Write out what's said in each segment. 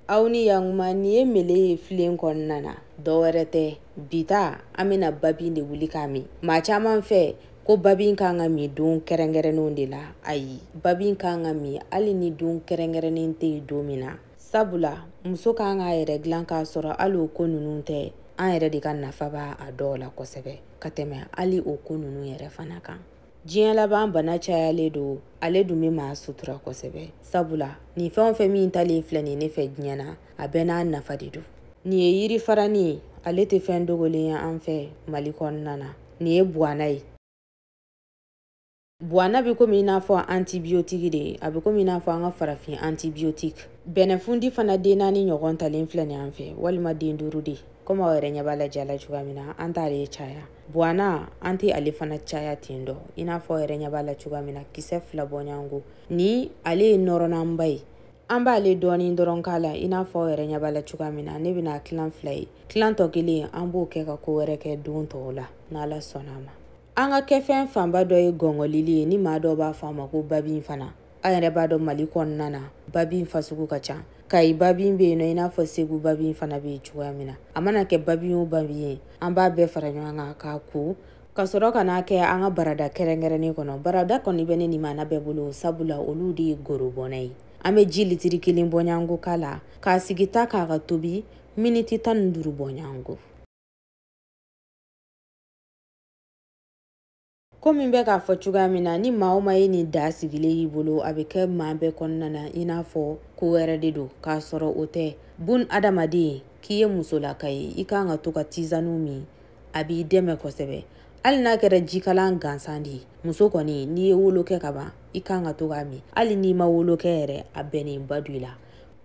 Aw ni yakuma nin ye mele ye filen kɔnɔna na dɔwɛrɛ tɛ bi ta an bɛna babin de wuli k'a min. Maa caman fɛ ko babin kan ka min don kɛrɛnkɛrɛnnenw de la. Ayi, babin kan ka min hali ni don kɛrɛnkɛrɛnnen tɛ yen don min na, sabula muso kan k'a yɛrɛ dilan k'a sɔrɔ hali o ko ninnu tɛ. An yɛrɛ de ka nafa b'a a dɔw la kosɛbɛ ka tɛmɛ hali o ko ninnu yɛrɛ fana kan. Diɲɛ laban bana cayalen don, ale dun bɛ maa sutura kosɛbɛ, sabula nin fɛn o fɛn min talen filɛ nin ne fɛ diɲɛ na, a bɛɛ n'a nafa de don. Nin ye yiri farani ye, ale tɛ fɛn dogolen ye an fɛ Mali kɔnɔna na. Nin ye buwana ye. Buwana bɛ komi i n'a fɔ antibiyotiki de ye, a bɛ komi i n'a fɔ an ka farafin antibiyotiki. Bɛnɛfundi fana den 4 ɲɔgɔn talen filɛ nin an fɛ, walima den 5 de. Komi aw yɛrɛ ɲɛ b'a la ja la cogoya min na, an t'ale caya. Buwana an tɛ ale fana caya ten dɔ, i n'a fɔ aw yɛrɛ ɲɛ b'a la cogoya min na, kisɛ 2 bɔɲɔgɔnko. Ni ale ye nɔrɔnanba ye, an b'ale dɔɔnin dɔrɔn k'a la, i n'a fɔ aw yɛrɛ ɲɛ b'a la cogoya min na. Ne bɛna tilan 2 ye, tilan tɔ kelen an b'o kɛ ka ko wɛrɛ kɛ don tɔw la n'Ala sɔnna a ma. An ka kɛfɛn fanba dɔ ye gɔngɔlili ye, ni maa dɔw b'a fɔ a ma ko babin fana. An yɛrɛ b'a dɔn Mali kɔnɔna na babin fasugu ka ca. Kayi babin bɛ yen nɔ, i n'a fɔ Segu babin fana bɛ yen cogoya min na. A mana kɛ babin o babin ye, an b'a bɛɛ fara ɲɔgɔn kan k'a ko ka sɔrɔ ka n'a kɛ an ka barada kɛrɛnkɛrɛnnen kɔnɔ. Barada kɔni bɛ ne ni maana bɛɛ bolo, sabula olu de ye gorobɔnɛ ye. An bɛ ji litiri 1 bɔɲɔgɔnko k'a la k'a sigi ta k'a ka tobi miniti 15 bɔɲɔgɔnko. Komi n bɛ k'a fɔ cogoya min na, ni maa o maa ye nin da sigilen y'i bolo, a bɛ kɛ maa bɛɛ kɔnɔna na i n'a fɔ ko wɛrɛ de don, k'a sɔrɔ o tɛ. Bun adamaden, k'i ye musolaka ye, i kan ka to ka tizaniw min, a b'i dɛmɛ kosɛbɛ. Hali n'a kɛra jikalan gansan de ye, muso kɔni n'i ye wolo kɛ ka ban, i kan ka to k'a min. Hali n'i ma wolo kɛ yɛrɛ, a bɛnnen ba don i la.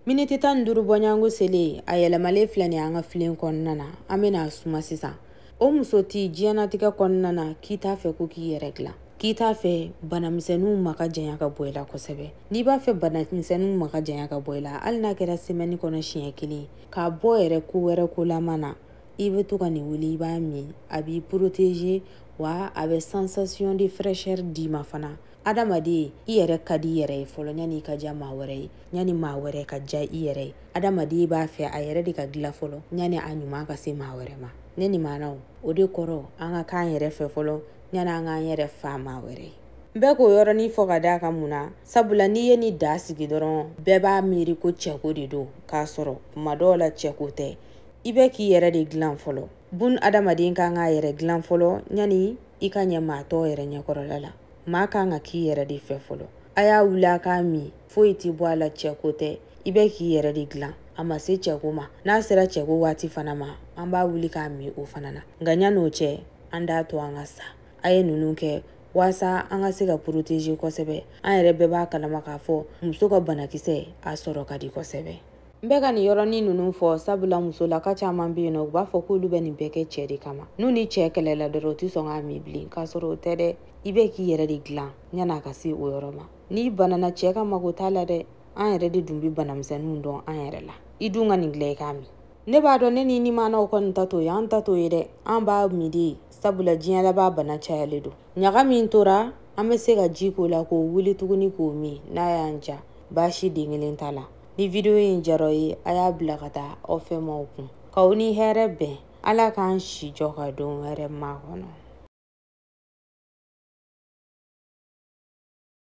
Miniti 15 bɔɲɔgɔnko selen, a yɛlɛmalen filɛ nin ye an ka filen kɔnɔna na. An bɛna a suma sisan. O muso t'i diɲɛnatigɛ kɔnɔna na k'i t'a fɛ ko k'i yɛrɛ dilan, k'i t'a fɛ banamisɛnninw ma ka janya ka bɔ i la kosɛbɛ. N'i b'a fɛ banamisɛnninw ma ka janya ka bɔ i la, hali n'a kɛra semaine kɔnɔ siɲɛ 1, k'a bɔ yɛrɛ ko wɛrɛ kolama na, i bɛ to ka nin wuli, i b'a min, a b'i protéger, wa a bɛ sensation de fraîcheur d'i ma fana. Adamaden, i yɛrɛ ka di i yɛrɛ ye fɔlɔ yanni i ka diya maa wɛrɛ ye, yanni maa wɛrɛ ka diya i yɛrɛ ye. Adamaden b'a fɛ a yɛrɛ de ka dilan fɔlɔ yanni a ɲuman ka se maa wɛrɛ ma. Ne ni maanaw, o de kɔrɔ an ka k'an yɛrɛ fɛ fɔlɔ yanni an k'an yɛrɛ fa maa wɛrɛ ye. N bɛ k'o yɔrɔnin fɔ ka d'a kan mun na, sabula n'i ye nin da sigi dɔrɔn, bɛɛ b'a miiri ko cɛko de don, k'a sɔrɔ kuma dɔw la cɛko tɛ. I bɛ k'i yɛrɛ de dilan fɔlɔ. Bun adamaden kan k'a yɛrɛ dilan fɔlɔ yanni i ka ɲɛ maa tɔw yɛrɛ ɲɛkɔrɔla la. Maa kan ka k'i yɛrɛ de fɛ fɔlɔ. A y'a wuli a k'a min, foyi t'i bɔ a la, cɛko tɛ. I bɛ k'i yɛrɛ de dilan. A ma se cɛko ma, n'a sera cɛko waati fana ma, an b'a wuli k'a min o fana na. Nka yan'o cɛ, an t'a to an ka sa. A ye ninnu kɛ walasa an ka se ka protéger kosɛbɛ. An yɛrɛ bɛɛ b'a kalama k'a fɔ muso ka banakisɛ a sɔrɔ ka di kosɛbɛ. N bɛ ka nin yɔrɔnin ninnu fɔ sabula musolaka caman bɛ yen nɔ, u b'a fɔ k'olu bɛ nin bɛɛ kɛ cɛ de kama. N'u ni cɛ kɛlɛla dɔrɔn, u tɛ sɔn k'a min bilen, k'a sɔrɔ o tɛ dɛ. I bɛ k'i yɛrɛ de dilan yan'a ka se o yɔrɔ ma. N'i banana, cɛ ka mago t'a la dɛ. An yɛrɛ de dun bɛ banamisɛnninw dɔn an yɛrɛ la. I dun ka nin dilan i k'a min. Ne b'a dɔn ne ni ni maanaw kɔni ta t'o ye, an ta t'o ye dɛ. An b'a min de, sabula diɲɛ laban bana cayalen don. Ɲaga min tora, an bɛ se ka ji k'o la k'o wuli tuguni k'o min n'a y'an ja, baasi den kelen t'a la. Ni video in diyara aw ye, a y'a bila ka taa aw fɛ maaw kun. K'aw ni hɛrɛ bɛn. Ala k'an si jɔ ka don hɛrɛ makɔnɔ.